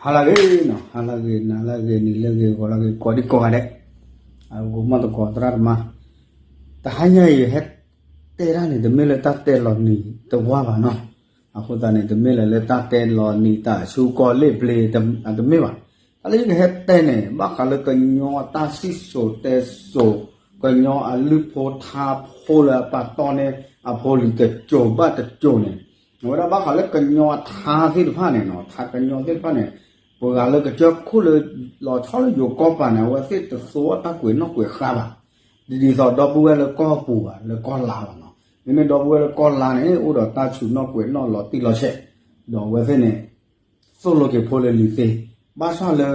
ဟါလၢအဂ့ၤနီၤ, ဟါလၢအဂ့ၤ, နၤလၢအဂ့ၤ, နံၤလၢအဂ့ၤ, ဂီၤလၢအဂ့ၤ, ကိးဒံကိးဂၤဒဲး, အဂီၤမီၢ်သကိးသရၣ်သမါ, တဟါညါအံၤ ဟဲတဲဒၣ်န့ၣ် တမ့ၢ်လၢတၢ်တဲလီၤနံၤတဝၢ်ဘၣ်နီၤ, အဃိသတးန့ၣ် တမ့ၢ်လၢလၢတၢ်တဲလီၤနံၤတၢ်ဆူကီၢ်လ့ၣ်ပျ့ၤ တမ့ၢ်ဘၣ်, တၢ်လၢယကဟဲတဲန့ၣ် ဘၣ်ဃးလၢကညီအတၢ်စံၣ်စိၤတဲစိၤ, ကညီအလုၢ်ဖိထါဖိလၢအပာ်တီၢ်န့ၢ်အဖိလံၤတစိၤဘၣ်တစိၤန့ၣ် အဝဲဒၣ်ဘၣ်ဃးလၢကညီအထါသ့ၣ်တဖၣ်န့ၣ်နီၤ, ထါကညီသ့ၣ်တဖၣ်န့ၣ်, ပှၤဂၤလၢကစၢၢ်ခိၣ်လၢ လီၤဆီလၢယိၤကီၢ်ပၤန့ၣ် အဝဲသ့ၣ်တသူအီၣ်တၢ်ကွဲးနီၣ်ကွဲးဃါဘၣ်, ဒ်ဒ်သိးဒီပုၢ်ဝဲၢ်လၢကီၢ်ပူၤဘၣ် လၢကီၢ်လါဘၣ်နီၤ, မ့မ့ၢ်ဒီပုၢ်ဝဲၢ်လၢကီၢ်လါန့ၣ် အိၣ်ဒီးတၢ်ဆူးနီၣ်ကွဲးနီၣ်လီၤတံၢ်လီၤဆဲး, ဒီးအဝဲသ့ၣ်န့ၣ် သိၣ်လိက့ၤဖိလၢလံၤသ့, ဘၣ်ဆၣ်လၢ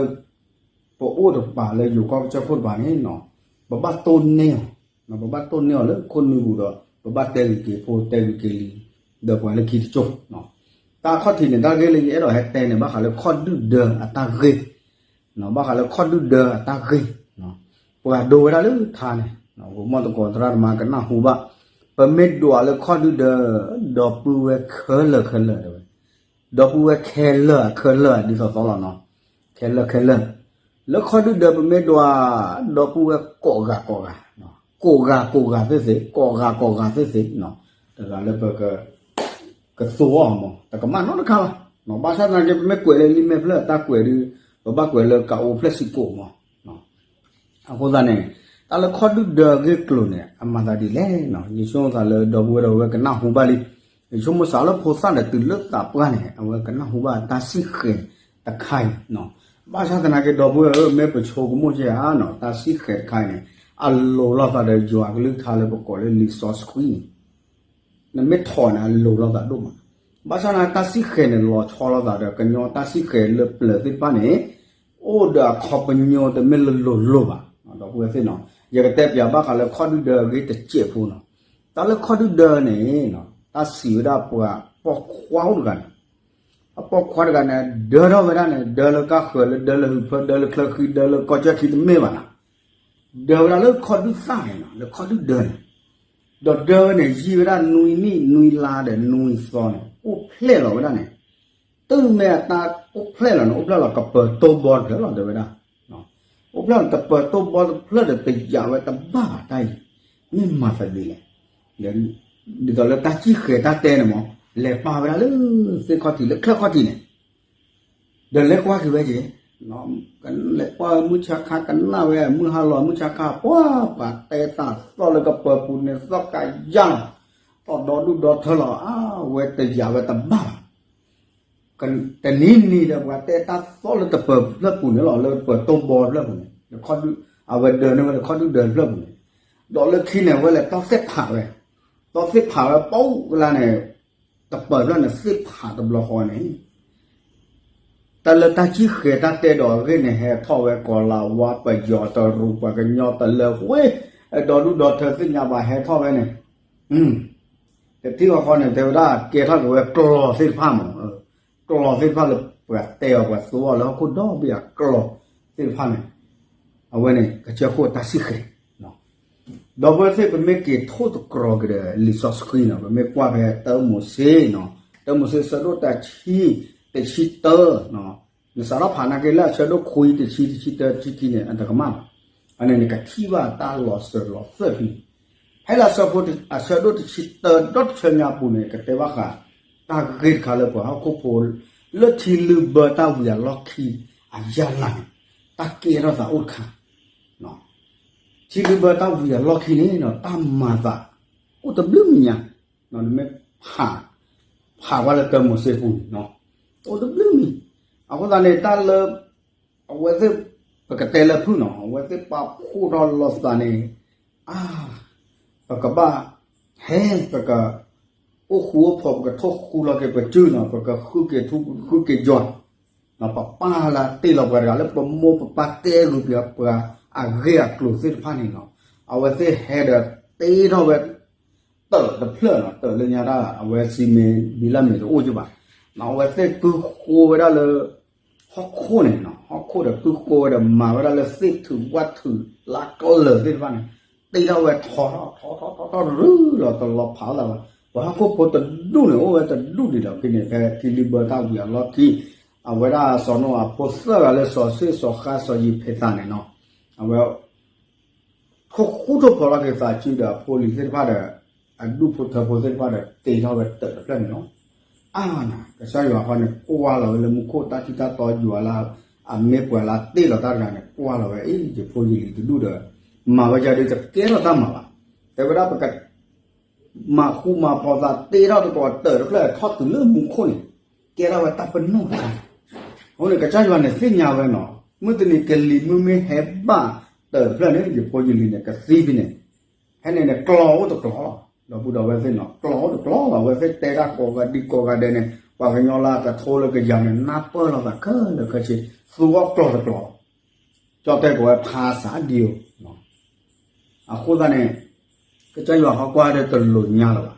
ပအိၣ်တပၤလၢယိၤကီၢ်ကစၢၢ်ခိၣ်တပၤန့ၣ်နီၤ, ပဘၣ်တိၢ်န့ၢ်အီၤ, ပဘၣ်တိၢ်န့ၢ်အီၤလၢခိၣ်နူာ်ပူၤဒီး ပဘၣ်တဲဂုာ်က့ၤဖိတဲဂုာ်က့ၤလံၤ, ဒီးပှၤလၢခံတကၠိၢ်, တၢ်ခီၣ်ထံးန့ၣ် တၢ်ဂ့ၢ်လၢယအဲၣ်ဒိးဟဲတဲန့ၣ် ဘၣ်ဃးလၢခီၣ်ဒုၣ်ဒၢအတၢ်ဂ့ၢ်, ဘၣ်ဃးလၢခီၣ်ဒုၣ်ဒၢအတၢ်ဂ့ၢ်, ပှၤဒိဝဲဒၣ်လၢထါန့ၣ်, ဂီၤမီၢ်သကိးသရၣ်သမါကနၢ်ဟူဘၣ်, ပမ့ၢ်ဒွးလၢခီၣ်ဒုၣ်ဒၢ, ဒီပုၢ်ဝဲၢ်ခဲလၢာ်ခဲလၢာ်တဲဝဲ, ဒီပုၢ်ဝဲၢ်ခဲလၢာ်ခဲလၢာ်ဒ်သိးသိးလီၤနီၤ, ခဲလၢာ်ခဲလၢာ်, လၢခီၣ်ဒုၣ်ဒၢပမ့ၢ်ဒွး, ဒီပုၢ်ဝဲၢ်ကိးဂၤကိးဂၤ, ကိးဂၤကိးဂၤသ့ၣ်သ့ၣ်, ကိးဂၤကိးဂၤသ့ၣ်သ့ၣ်, တဂၤလၢပ ကသူအီၤမး တကမၣ်နီတခါဘၣ်, ဘၣ်ဆၣ်သနာ်က့ ပမ့ၢ်ကွဲးလၢလံာ်မဲာ်ဖျၢၣ်အတၢ်ကွဲးဒီး, ပဘၣ်ကွဲးလၢကအိဖျဲၣ်စံကိးမး, အဃိသတးန့ၣ်, တၢ်လၢခီၣ်ဒုၣ်ဒၢအဂ့ၢ်အကျိၤန့ၣ် အမၤသးဒ်လဲၣ်, ယဆိကမိၣ်သးလၢဒီပုၢ်ဝဲၢ်ဒီးအဝဲကနၢ်ဟူဘၣ်လံ, ယဆိကမိၣ်စးလၢဖိသၣ်ဒီးတုၤလၢသးပှၢ်န့ၣ် အဝဲကနၢ်ဟူဘၣ်တၢ်စံၣ်ဃဲၤတခါအံၤ, ဘၣ်ဆၣ်သနာ်က့ ဒီပုၢ်ဝဲၢ်ဧၢ မ့ၢ်ပဆိကမိၣ်ကဲဧါနီၤ တၢ်စံၣ်ဃဲၤတခါအံၤန့ၣ် အလိၤလိာ်သးဒီးယွၤအကလုၢ်ကထါလၢပကိးလၢလံာ်စီဆှံန့ၣ် နမ့ၢ်ထီၣ်န့ၣ် အလိၤလိာ်သးဒိၣ်မး, ဘၣ်ဆၣ်န့ၣ် တၢ်စံၣ်ဃဲၤန့ၣ် လီၤဆီလိာ်သးဒီး ကညီတၢ်စံၣ်ဃဲၤလၢပျၢၤသ့ၣ်တဖၣ်န့ၣ် အိၣ်ဒီးအခီပညီတမ့ၢ်လၢလိၤလိၤဘၣ်, ဒီပုၢ်ဝဲၢ်သ့ၣ်နီၤ, ယကတဲပၠးဘၣ်ဃးလၢခီၣ်ဒုၣ်ဒၢအဂ့ၢ်တစဲးဖိနီၤ, တၢ်လၢခီၣ်ဒုၣ်ဒၢန့ၣ် တၢ်စံးဝဲဒၣ်ပှၤပိာ်ခွါအိၣ်တဂၤန့ၣ် အပိာ်ခွါတဂၤန့ၣ် ဒၢထီၣ်ဝဲဒၣ်န့ၣ် ဒၢလၢကါဃၢၤလၢဒၢလၢဟူးဖၢ ဒၢလၢချၢဃံ ဒၢလၢကီၢ်ကၠၢၢ်ခံတမ့ၢ်ဘၣ်နီၤ, ဒၢဝဲဒၣ်လၢခီၣ်ဒုၣ်သၣ်န့ၣ်နီၤ လၢခီၣ်ဒုၣ်ဒၢန့ၣ်, ဒီးဒၢဝဲန့ၣ် ယံာ်ဝဲဒၣ်နွံနံၣ်နွံလါဒီးနွံသီန့ၣ် အိၣ်ဖျဲၣ်လီၤဝဲဒၣ်န့ၣ်, တုၤမ့ၢ်အတၢ်အိၣ်ဖျဲၣ်လီၤန့ၣ် အိၣ်ဖျဲၣ်လီၤကပၢၤတိၢ်ဘီတဖျၢၣ်လီၤ တဲဝဲဒၣ် အိၣ်ဖျဲၣ်လီၤတပၢၤတိၢ်ဘီတဖျၢၣ်ဒီးတယာ်ဝဲတဘၣ်ဘၣ်တၢ်အံၤ, မ့ၢ်မၤသးဒ်လဲၣ်, ဒ်သိးလၢတၢ်စံၣ်ဃဲၤတၢ်တဲန့ၣ်မး, လဲၤပာ်ဝဲဒၣ်လၢသ့ၣ်ခီၣ်ထံးလၢချၢၣ်ခီၣ်ထံးန့ၣ်, ဒီးလဲၤကွၢ်က့ၤဝဲက့ၤ, လဲၤကွၢ်ဝဲမုၢ်ဆါခါကနၣ်ဝဲ မုၢ်ဟါလီၤမုၢ်ဆါခါ ပှၤပှၤတဲတၢ်သီၣ်လၢကပၢၤပူၤန့ၣ် သီၣ်ကယၢ်လီၤ, သီၣ်ဒီဒူၣ်ဒီထၢလီၤ အဝဲတယာ်ဝဲတဘၣ်ဘၣ် တနံၤနံၤဒီးပှၤတဲတၢ်သီၣ်လၢတပၢၤဖျၢၣ်ပူၤန့ၣ်လီၤ လၢပၢၤတိၢ်ဘီဖျၢၣ်ပူၤန့ၣ်, အဝဲဒၢန့ၢ်ဝဲလၢခီၣ်ဒုၣ်ဒၢဖျၢၣ်ပူၤန့ၣ်, ဒီးလၢခံန့ၣ် အဝဲလဲၤတီသ့ၣ်ဖးဝဲ, တီသ့ၣ်ဖးဝဲပှၤကလါန့ၣ်, တပၢၤဖျၢၣ်န့ၣ်သ့ၣ်ဖးတဘျီဃီန့ၣ် တၢ်လၢတၢ်စံၣ်ဃဲၤတၢ်တဲဒီးအဂ့ၢ်န့ၣ် ဟဲထီၣ်ဝဲကီၤလၤဝါ ပယီၤတရူး ပှၤကညီတလၢဝ့ၢ်, ဒီဒူၣ်ဒီထၢသ့ၣ်ညါဘၣ်ဟဲထီၣ်ဝဲန့ၣ်, တထံၣ်ဃီဃီန့ၣ် တဲဝဲဒၣ်ကဲထီၣ်က့ၤဝဲကျီသ့ၣ်တဖၣ်မး, ကျီသ့ၣ်တဖၣ်လၢပှၤတဲအီၤပှၤသူအီၤလၢဟီၣ်ခိၣ်ဒီဘ့ၣ်အကျီသ့ၣ်တဖၣ်န့ၣ်, အဝဲန့ၣ် ကစၢၢ်ခိၣ်တၢ်စံၣ်ဃဲၤ ဒီပုၢ်ဝဲၢ်သ့ၣ် ပမ့ၢ်က့ၤထိၣ်သတြီၤက့ၤဒီးလံာ်စီဆှံန့ၣ် ပမ့ၢ်ကွၢ်ဖဲတၢမိၤၡ့န့ၣ်, တၢမိၤၡ့ဆၢဒိၣ်တဆံ, တဆံတၢ, နစးထီၣ်ဖးနာ်က့လၢအဆၢဒိၣ်ခွံ တဆံ တဆံတၢ တဆံခံန့ၣ် အတကမၣ်ဘၣ်, အန့ၣ်နကထံၣ်ဘၣ်တၢ်လီၤစၢၤလီၤသွဲၣ်ဖဲန့ၣ်, ဖဲလၢအဆၢဖိ အဆၢဒိၣ်တဆံတၢဒီတဆၢညါအပူၤန့ၣ် ကတဲဘၣ်ဃး တၢ်ဂ့ၢ်တခါလၢပှၤဟီၣ်ခိၣ်ဖိ လၢထံလုၢ်ဘၢတၢ်ဝံၤအလီၢ်ခံ အယၢ်လၢ်န့ၣ် တၢ်ကဲထီၣ်သးအိၣ်တခါ ထံလုၢ်ဘၢတၢ်ဝံၤအလီၢ်ခံန့ၣ် တၢ်မၤသး အိၣ်တဘျုးမံၤညါ, နမ့ၢ်ဖး ဖးကွၢ်လၢတၢမိၤၡ့ပူၤန့ၣ် အိၣ်တဘျုးမံၤ, အဃိသတးန့ၣ် တၢ်လၢ အဝဲသ့ၣ် ပကတဲလၢဖုၣ်နီၤ အဝဲသ့ၣ်ပာ်ဖှိၣ်ထီၣ်လိာ်သးန့ၣ် အါ ပကဘၣ် ဟဲ ပက အိၣ်ဃူအိၣ်ဖိး ပကထိၣ်ဃူလီၤက့ၤပစုနီၤ ပကဃုက့ၤထူ ပကဃုက့ၤယွၤ ပပၢ်လၢတ့ၢ်လီၤပှၤတဂၤလၢပမိၢ်ပပၢ်တဲဂုာ်ပှၤ ပှၤအဂ့ၢ်အကျိၤသ့ၣ်တဖၣ်န့ၣ်နီၤ အဝဲသ့ၣ်ဟဲဒီးတ့ထီၣ်ဝဲ တၢးတဖျၢၣ်နီၤ တၢးလၢညါတၢ် အဝဲစံးမ့ၢ်ဘံလၢမ့ၢ်တအိၣ်ကဘၣ် အဝဲသ့ၣ်ကုၢ်ဃိဝဲဒၣ်လၢ ဟီၣ်ခိၣ်န့ၣ် ဟီၣ်ခိၣ်ဒီးကုၢ်ဃိဝဲဒီးမၤဝဲဒၣ်လၢသ့ၣ်ထုးဝၣ်ထုး လါကလၢာ်သ့ၣ်တဖၣ်န့ၣ် တ့ထီၣ်ဝဲထီထီၣ်ထီထီၣ်ထီထီၣ်ရူလီၤတလီၤဖးအသးဘၣ် ပှၤဟီၣ်ခိၣ်ဖိတဒူၣ်န့ၣ် အိၣ်ဝဲတဒူၣ်ဒံးဒီးဖဲန့ၣ် ဖဲထံလုၢ်ဘၢတၢ်ဝံၤအလီၢ်ခံ အဝဲဒၣ်စီၤနိအၤဖိသၢဂၤလၢစီၤၡ့ၣ် စီၤဃၣ် စီၤယံးဖ့းသးန့ၣ်နီၤ, အဝဲ ထိၣ်ဃူထိၣ်ဖိးလီၤက့ၤသးစုဒီးအဖိလံၤသ့ၣ်တဖၣ်ဒီး အဒူၣ်ဖိထၢဖိသ့ၣ်တဖၣ်ဒီး တ့ထီၣ်ဝဲတၢးတဖျၢၣ်န့ၣ်လီၤ. အါနၤ ကစၢ်ယွၤဃီန့ၣ် ကွၢ်လီၤဝဲလၢမူခိၣ် တၢ်ထံၣ်တၢ်တီယွၤလၢ အမ့ၢ်ပှၤလၢတ့လီၤတၢ်တဂၤန့ၣ် ကွၢ်လီၤဝဲ အ့ ယဖိယလံၤတဒူၣ်ဒီး မၤဝဲဒ်တကဲထီၣ်တၢ်မၤဘၣ်. တဲဝဲဒၣ်ပက မၤဃူမၤဖိးသးတ့ထီၣ်သကိးတၢးတဖျၢၣ်ထီၣ်တုၤလၢမူခိၣ်န့ၣ် ကဲထီၣ်ဝဲတၢ်ပနီၣ်တခါ. အဃိန့ၣ် ကစၢ်ယွၤန့ၣ်သ့ၣ်ညါဝဲနီၤ, မုၢ်တနံၤကလံၤမုၢ်မ့ၢ်ဟဲဘၣ်တၢးတဖျၢၣ်န့ၣ် ယဖိယလံၤန့ၣ် ကသံဖဲန့ၣ်, ဖဲန့ၣ်န့ၣ် ကျီအိၣ်တကျီလီၤ. ဒီပုၢ်ဒီဝဲၢ်သ့ၣ်နီၤ ကျီအိၣ်တကျီလီၤ. အဝဲသ့ၣ်တဲတၢ်ကိးဂၤဒံးကိးဂၤဒဲးန့ၣ် ပှၤကညီလၢကထိလၢကယၤန့ၣ် နၢ်ပၢၢ်လိာ်သးခဲလၢာ်ခဲဆ့ သူအီၣ်ကျီတကျီလီၤ. ကၠီတဲကိးဝဲ ဖးစးဒံဧိၤ အဃိသတးန့ၣ် ကစၢ်ယွၤဟီကွၢ်ဒီးတလိၤညါလၢၤဘၣ်,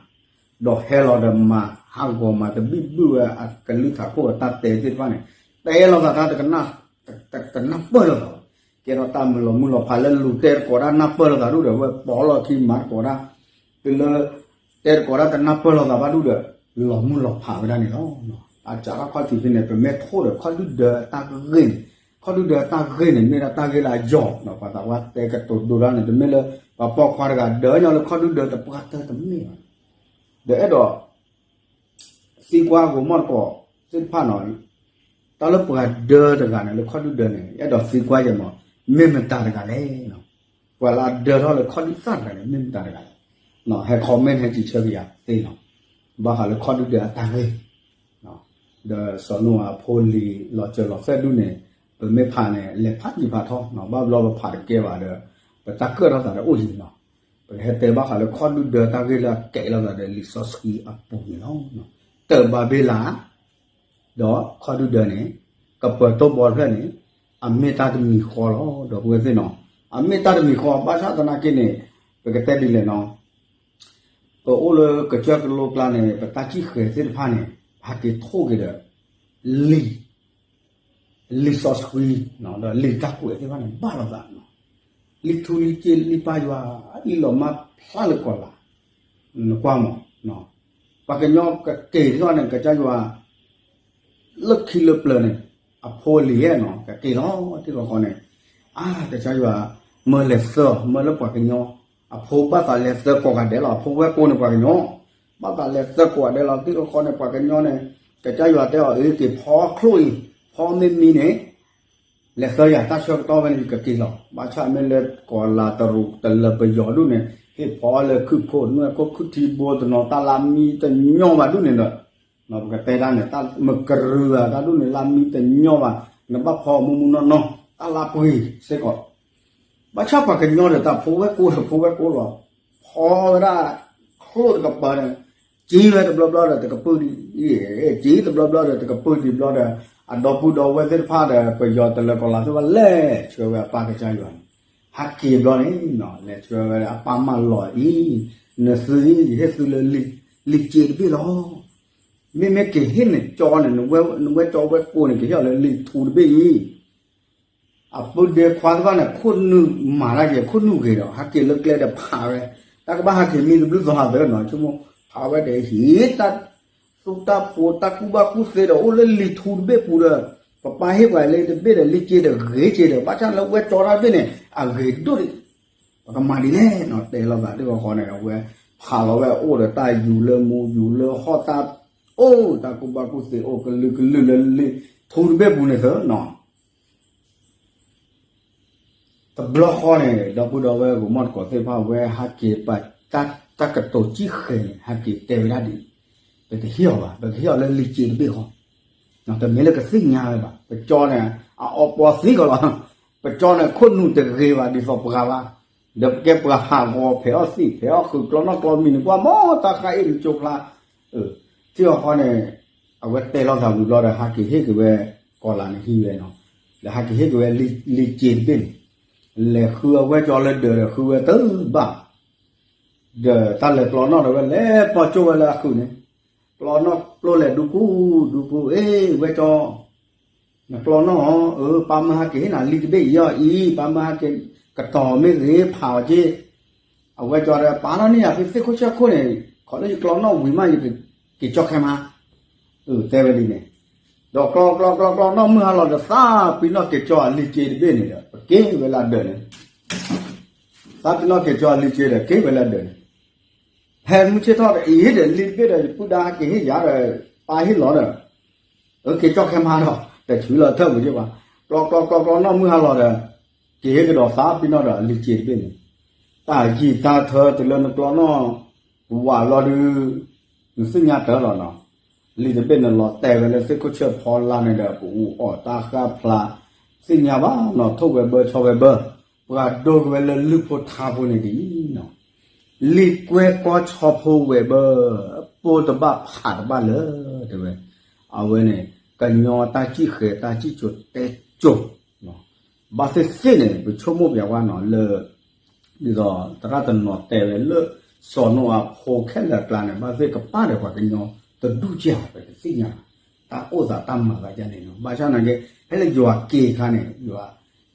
ဒီးဟဲလီၤဒီးမၤဟးဂီၤမၤတဘံၣ်ဘုၣ်ဝဲအကလုၢ်ထးခိၣ်အတၢ်တဲသ့ၣ်တဖၣ်န့ၣ် တဲလိာ်သးတၢ်တကနၣ်ပၢၢ်လိာ်သး, ကဲထီၣ်တၢ်မုာ်လီၤမုာ်လီၤဖးလၢလူၤတဲတကိးတၢ်နၢ်ပၢၢ်လိာ်သးဒူၣ်ဒီး ဝဲပိာ်လီၢ်ခံမၤတကိးတၢ်, တုၤလၢ တဲတကိးတၢ်တနၢ်ပၢၢ်လိာ်သးဘၣ်ဒူၣ်ဒီး လီၤမုာ်လီၤဖးဝဲဒၣ်န့ၣ်လီၤ. အစးထီၣ်ခီၣ်ထံးဖဲန့ၣ် ပမ့ၢ်ထိၣ်ဒီးခီၣ်ဒုၣ်ဒၢတၢ်ဂ့ၢ်န့ၣ်, ခီၣ်ဒုၣ်ဒၢတၢ်ဂ့ၢ်န့ၣ် မ့ၢ်ဒၣ်တၢ်ဂ့ၢ်လၢအယီၤနီၤ, ပှၤသးပှၢ်တဲကတိၤဒိတၢ်န့ၣ် တမ့ၢ်လၢ ပှၤပိာ်ခွါတဂၤဒၢညီလၢခီၣ်ဒုၣ်ဒၢတပှၢ်တၢၢ်တမ့ၢ်ဘၣ်. ဒီးအဲၣ်ဒိး သံကွၢ်ဂိၤမီၢ်တကိးသ့ၣ်တဖၣ်နီၤ, တၢ်လၢပှၤဒၢတဂၤန့ၣ် လၢခီၣ်ဒုၣ်ဒၢန့ၣ် အဲၣ်ဒိးသံကွၢ်ယဲမီၤ, မ့ၢ်မတၤတဂၤလဲၣ်. ပှၤလၢအဒၢထီၣ်လၢခီၣ်ဒုၣ်သၣ်တဂၤန့ၣ် မ့ၢ်မတၤတဂၤလဲၣ်. ဟဲ comment ဟဲစံးဆၢက့ၤယၤသ့နီၤ, ဘၣ်ဃးလၢခီၣ်ဒုၣ်ဒၢအတၢ်ဂ့ၢ် ဒီးစီၤနိအၤအဖိလံၤလီၤစၢၤလီၤသွဲၣ်ဒူၣ်န့ၣ် ပမ့ၢ်ဖးန့ၣ် လဲၤဖးယံာ်ဖးထီ, ဘၣ်ဘျီပဖးတကဲဘၣ်ဒီး ပတၢ်ကၢၣ်ထီၣ်သးဒီးအိၣ်ယံၤနီၤ, ပကဟဲတဲဘၣ်ဃးလၢခီၣ်ဒုၣ်ဒၢတၢ်ဂ့ၢ်လၢအကဲးလိာ်သးဒီးလံာ်စီဆှံအပူၤန့ၣ်လီၤ. တၢးဘၤဘ့လး ဒီးခီၣ်ဒုၣ်ဒၢန့ၣ် ကပၢၤတိၢ်ဘီတဖျၢၣ်န့ၣ် အမ့ၢ်တၢ်တမံၤဃီလီၤ. ဒီပုၢ်ဝဲၢ်သ့ၣ်နီၤ, အမ့ၢ်တၢ်တမံၤဃီ ဘၣ်ဆၣ်သနာ်က့န့ၣ် ပကတဲဒ်လဲၣ်နီၤ, ပအိၣ်လၢကစၢၢ်ကလိကျါန့ၣ် ပတၢ်စံၣ်ဃဲၤသ့ၣ်တဖၣ်န့ၣ် ပဟးက့ၤထိၣ်က့ၤဒီး လံာ် လံာ်စီဆှံ ဒီးလံာ်တၢ်ကွဲးသ့ၣ်တဖၣ်န့ၣ် ဘၣ်လိာ်သးနီၤ, လံာ်ထူလံာ်စ့လံာ်ပၢ်ယွၤ လံာ်လီၤမၢ်ဖျါလၢကီၢ်လၤ, နကွၢ်မး, ပှၤကညီကက့ၤထီၣ်န့ၣ် ကစၢ်ယွၤ လၢခံလၢပျၢၤန့ၣ် အဖိအလံၤဧၢနီၤ ကက့ၤလီၤတံၢ်ဃီဃီန့ၣ်, အါ ကစၢ်ယွၤ မၢလဲၤသၢ မၢလၢပှၤကညီ, အဖိဘၣ်သးလဲၤသၢကိးဂၤဒဲးလီၤ အဖိဝဲၢ်ကိန့ၣ်ပှၤကညီ, ဘၣ်သးလဲၤသၢကိးဂၤဒဲးလီၤ တံၢ်ဃီဃီန့ၣ် ပှၤကညီန့ၣ် ကစၢ်ယွၤတဲအီၤ အ့ က့ၤဖီချိၣ်အံၤ ဖီမ့ၢ်မံန့ၣ် လဲၤသၢယၤတၢ်ဆၢကတီၢ်ဝဲန့ၣ် ယကက့ၤလီၤ ဘၣ်ဆၣ်မ့ၢ်လၢကီၢ်လၤတရူးတလၢပယီၤဒူၣ်န့ၣ် ဟ့ၣ်ဖီလၢခုၣ်ခိၣ်နွဲၣ်ခိၣ်ခုၣ်ထံဘိတနီၤ တၢ်လၢမံတညီဘၣ်ဒူၣ်န့ၣ်ဒီး ပကတဲဒၣ်န့ၣ် တၢ်မကရူၤအတၢ်ဒူၣ်န့ၣ် လၢမံတညီဘၣ် နဘၣ်ဖီမူမူနီၢ်နီၢ် တၢ်လၢပှ့ၤစ့ၢ်ကီး ဘၣ်ဆၣ်ပှၤကညီဒီးတၢ်ဖိဝဲၢ်ကိဒီးဖိဝဲၢ်ကိလီၤ ဖီဝဲဒၣ် ချိၣ်တကပၤန့ၣ် က့ၤဝဲတဘျီဘျီဒီးတကပုၢ်ဒံး က့ၤတဘျီဘျီဒီးတကပုၢ်ဒံးဘျီဒီး အဒီပုၢ်ဒီဝဲၢ်သ့ၣ်တဖၣ်ဒီး ပယီၤတလၢကီၢ်လၤသ့ၣ်တဖၣ်လဲၤဆှၢဝဲအပၢ်ကစၢ်ယွၤန့ၣ် ဟဲက့ၤဘျီန့ၣ် လဲၤဆှၢဝဲအပၢ်မၢလီၤအံၤ နသုအံၤ ယဟ့ၣ်သုလၢ လံာ်စ့တဘ့ၣ်လီၤ မ့မ့ၢ်က့ၤဟ့ၣ်နကၠီန့ၣ် နဝဲၢ်ကၠီဝဲၢ်ကိးန့ၣ် ကဟ့ၣ်အီၤလၢလံာ်ထူတဘ့ၣ်အံၤ အပုၢ်ဒ့ခွါသ့ၣ်တဖၣ်န့ၣ် ခိၣ်နူာ်မၤတၢ်က့ၤ ခိၣ်နူာ်ဂ့ၤဒီး ဟဲက့ၤလၢကျဲဒီးဖးဝဲ တၢ်ကဘၣ်ဟဲက့ၤမံတဘျုးသီဟးသၢနီၤ ဆိကမိၣ် ဖးဝဲဒီးဟံးတၢ်သူၣ်တၢ်ဖိတၢ်ကူၣ်ဘၣ်ကူၣ်သ့ဒီး အိၣ်လၢလံာ်ထူတဘ့ၣ်ပူၤဒီး ပပၢ်ဟ့ၣ်ပှၤလၢတဘ့ၣ်ဒီး လံာ်စ့ဒီးဂ့ၤက့ၤဒီး ဘၣ်ဆၣ်လၢဝဲၢ်ကၠီတၢ်တဘ့ၣ်န့ၣ် အဂ့ၤဒိၣ်ဒံး ပကမၤဒ်လဲၣ်နီၤ တဲလိာ်သးတ့ၢ်ဃီဃီန့ၣ် အဝဲဖးလီၤဝဲအိၣ်ဒီးတၢ်ယူၤလၢမူယူၤလၢဟီၣ်တၢ် အိၣ်တၢ်ကူၣ်ဘၣ်ကူၣ်သ့အိၣ်ကလုာ်ကလုာ်လၢ လံာ်ထူတဘ့ၣ်ပူၤန့ၣ်သၢနီၤ တဘျီဃီန့ၣ် ဒီပုၢ်ဒီဝဲၢ်ဂိၤမီၢ်တကိးသ့ၣ်တဖၣ် ဝဲဟဲက့ၤပာ်တၢ်ကတိၤစံၣ်ဃဲၤန့ၣ် ဟဲက့ၤတဲဝဲဒၣ်ဒ်အံၤ, ပတဟ့ၣ်အီၤဘၣ်, ပကဟ့ၣ်အီၤလၢလံာ်စ့တဘ့ၣ်ဃီ, တမ့ၢ်လၢကသ့ၣ်ညါဝဲဘၣ်. ပကၠီန့ၣ် အအီပီသံကီးလီၤ. ပကၠီန့ၣ် ခိၣ်နူာ်တဂ့ၤဘၣ်ဒ်သိးပှၤဘၣ်, ဒီးပကဲပှၤဟးဂီၤဖဲးအီၣ်သံၣ်ဖဲးအီၣ်ဃုာ်ကျီနီၣ်ကျီမံၤန့ၣ် ကွၢ်မီၢ်တၢ်ဃါအ့ၣ်မံၤကၠိဖျါ ထံၣ်ဃီဃီန့ၣ် အဝဲတဲလိာ်သးဝံၤဘျီဒီး ဟးက့ၤဟ့ၣ်က့ၤဝဲ ကီၤလၤန့ၣ်ဟံးဝဲနီၤ, ဒီးဟးက့ၤဟ့ၣ်က့ၤဝဲလံာ်စ့တဘ့ၣ်န့ၣ်, လဲၤဃုအဝဲကၠီလၢဒၢးဒီးဃုဝဲတဘၣ်, ဒီးတၢ်လဲၤကျီနီၣ်ဒီးဝဲလဲၤပီၢ်ကၠိဝဲလၢအဃုာ်န့ၣ်, ကျီနီၣ်ပျိလဲၤဒူပူၤဒူပူၤ အ့ ဝဲကၠီ နကျီနီၣ်အီၤ အၢ ပၢ်မၢဟဲက့ၤဟ့ၣ်နၤလံာ်တဘ့ၣ်အံၤအီၤအံၤ ပၢ်မၢဟဲက့ၤကတီၤမ့ၢ်ဂ့ၤဖးအီၤက့ၤ, အဝဲကၠီဒီး ပာ်ထီၣ်န့ၢ်ယၤဖဲသ့ၣ်ခိၣ်ဆၢခိၣ်န့ၣ် ခီလၢယကျီနီၣ်ဝံၤမး ယကက့ၤကၠီခဲမး, အၢ တဲဝဲဒ်န့ၣ်, ဒီးကျီကျီကျီကျီ နီၢ်မုၢ်ဟါလီၤဒီး သးပ့ၤနီၣ်က့ၤကၠီအလံၤစ့တဘ့ၣ်န့ၣ်ဒီး ပက့ၤဝဲလၢဒၢးန့ၣ်, သးပ့ၤနီၣ်က့ၤကၠီအလံၤစ့ဒီး က့ၤဝဲလၢဒၢးန့ၣ်, ဖဲမုၢ်ဆ့ၣ်ထီၣ်ဒီး အ့ၣ်ဒီးလံၤတဘ့ၣ်ဒီး ယပုၢ်ဒါဟဲက့ၤဟ့ၣ်ယၤဒီး ပၢ်ဟ့ၣ်လီၤဒီး အက့ၤကၠီခဲမါဒီး တဆူလီၤထၢၣ်ပူၤက့ဘၣ်, ကျီကျီကျီကျီ နီၢ်မုၢ်ဟါလီၤဒီး က့ၤဟ့ၣ်ကဒီးသးပ့ၤနီၣ်ဒီးအလံၤစ့တဘ့ၣ်န့ၣ်, တၢ်ယံာ်တၢ်ထၢတုၤလၢနကျီနီၣ် ဝးလီၤဒုး နသ့ၣ်ညါတၢ်လီၤနီၤ, လံၤတဘ့ၣ်န့ၣ်လီၤတဲာ်ဝဲလၢသ့ၣ်ခိၣ်ဆၢဖီလာ်န့ၣ်ဒီး ပအူအီၣ်တၢ်ဃၢ်ဖျါ, သ့ၣ်ညါဘၣ်နီၤ ထိၣ်ဝဲဘၢဆီဝဲဘၢ, ပှၤဒိက့ၤဝဲလၢလုၢ်ဖိထါဖိန့ၣ်ဒ်အံၤနီၤ, လံၤကွဲကွီဆီဖိဝဲဘၢ, ပိၢ်တဘၣ်ဖးတဘၣ်လၢ တဲဝဲ, အဝဲန့ၣ် ကညီတၢ်စံၣ်ဃဲၤတၢ်စံၣ်စိၤတဲစိၤ ဘၣ်သ့ၣ်သ့ၣ်န့ၣ် ပဆိကမိၣ်ပျးဝဲနီၤလၢ ဒ်သိးသရၣ်တနီၤတဲဝဲလၢ စီၤနိအၤဖိခဲလၢာ်အကျါန့ၣ် ဘၣ်သ့ၣ်ကပၣ်ဒီးပှၤကညီတဒူၣ်ကဲၢ် ပတသ့ၣ်ညါ တၢ်အိၣ်သးတၢ်မၤသးယါန့ၣ်နီၤ, ဘၣ်ဆၣ်နာ်က့ ဖဲလၢယွၤက့ၤအခါန့ၣ် ယွၤ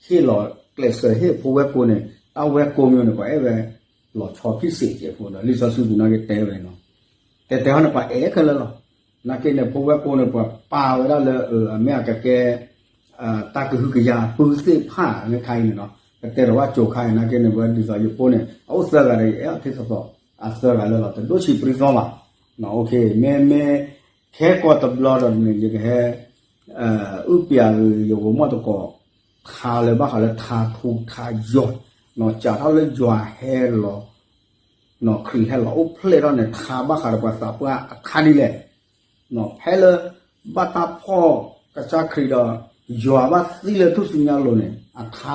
ဟ့ၣ်လီၤကျဲးစၢးဟ့ၣ်ဖိဝဲၢ်ကိာ်န့ၣ် တၢ်ဝဲၢ်ကိာ်မ့ၢ်န့ၣ် ပှၤအဲၣ်ဝဲ လီၤဆီဖံးစ့းကဲးဖိဒီး လံာ်စီဆှံပူၤနာ်က့တဲဝဲနီၤ တဲတဲဟီန့ၣ် ပှၤအဲၣ်ခဲလၢာ်လီၤ. နာ်က့န့ၣ် ဖိဝဲၢ်ကိာ်န့ၣ် ပှၤပာ်ဝဲဒၣ်လၢ အမ့ၢ်အကကဲ တၢ်ကဟုကယာ်ပုၢ်သ့ၣ်တဖၣ်လၢခါအံၤန့ၣ်နီၤ, ပတဲဒီးဝဲကိၤခါအံၤ နာ်က့န့ၣ် ဝဲဒ်သိးယဖိန့ၣ် အအိၣ်သၢဂၤဒီး ယအဲၣ်အီၤထံသီသီ အသၢဂၤလၢလီၤ တဒိၣ်ဆံးပြံသီဘၣ်. မ့မ့ၢ် ခဲကိာ်တဘျီဒီးန့ၣ် ယကဟဲ အုၣ်ပျးဂ့ၤ ယဂီၤမီၢ်တကိး ထါလၢဘၣ်ဃးလၢထါထူထါယွၤ, စးထီၣ်လၢယွၤဟဲလီၤ ခရံာ်ဟဲလီၤအိၣ်ဖျဲၣ်ထီၣ်န့ၣ် ထါဘၣ်ဃးဒီးပှၤသးပှၢ်အခါဒ်လဲၣ်, ဖဲလၢ ဘၣ်တၢ်ဖီၣ်ကစၢ်ခရံာ်ဒီး ယွၤဘၣ်သံလၢထူၣ်စုညါအလိၤန့ၣ် အထါ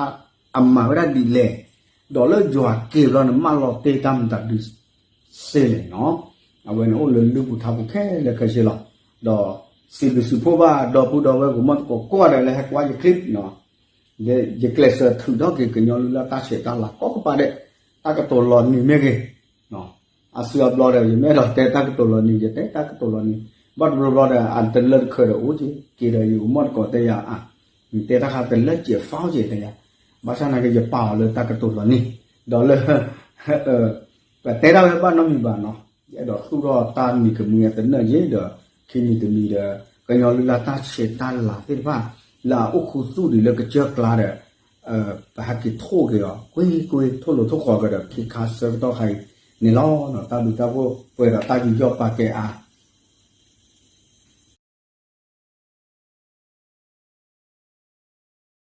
အမၤဝဲဒၣ်ဒ်လဲၣ်, ဒီးလၢယွၤက့ၤဘျီန့ၣ် မၢလီၤတ့ၢ်တၢ်မတၤဒုး စ့လဲၣ်နီၤ, အဝဲန့ၣ်အိၣ်လၢလုၢ်ပူၤထါပူၤခဲလၢာ်ခဲဆ့လီၤ. ဒီးစံးဘျုးစံးဖှိၣ်ဘၣ် ဒီပုၢ်ဒီဝဲၢ်ဂီၤမီၢ်တကိးကိးဂၤဒဲးလၢဟဲကွၢ်ယ clip နီၤ, ယကျဲးစၢးထုးထီၣ်က့ၤကညီလုၢ်လၢ်တၢ်ဆဲးတၢ်လၤကိးကပၤဒဲး, တၢ်ကတိၤလီၤနံၤမ့ၢ်ဂ့ၤ, အစုအဘျီဒီး ယမ့ၢ်အဲၣ်ဒိးတဲတၢ်ကတိၤလီၤနံၤ ယတဲတၢ်ကတိၤလီၤနံၤ, ဘၣ်တဘျီဘျီဒီး အတလၢတခၢးဒီးအိၣ်က့ၤ, က့ၤဒီးယဂီၤမီၢ်တကိးတဲယၤအါ, နတဲတၢ်ခါတလၢကဲးဖးက့ၤတဲယၤ, ဘၣ်ဆၣ်နာ်က့ ယပာ်အီၤလၢတၢ်ကတိၤလီၤနံၤ, ဒီးလၢ ပတဲတၢ်ဝဲဘၣ်နီတမံၤဘၣ်နီၤ, ယအဲၣ်ဒိးသူၣ်ထီၣ်တၢ်မံၤကမှံအသနၢၣ်က့ၤဒီး ခံမံၤတမံၤဒီး ကညီလုၢ်လၢ်တၢ်ဆဲးတၢ်လၤသ့ၣ်တဖၣ် လၢအအိၣ်ခူသူၣ်ဒံးလၢကစၢၢ်ကျါဒီး ပဟဲက့ၤထိၣ်က့ၤအီၤ ကွ့ကွ့ ထိၣ်လိာ်ထိၣ်ဃီၤကဒီး ခ့ခါဆၢကတီၢ်ခါအံၤန့ၣ်လီၤ. တၢ်ဘျုးတၢ်ဖှိၣ်ပှဲၤဒီးတၢ်ယူးယီၣ်ပာ်ကဲအါ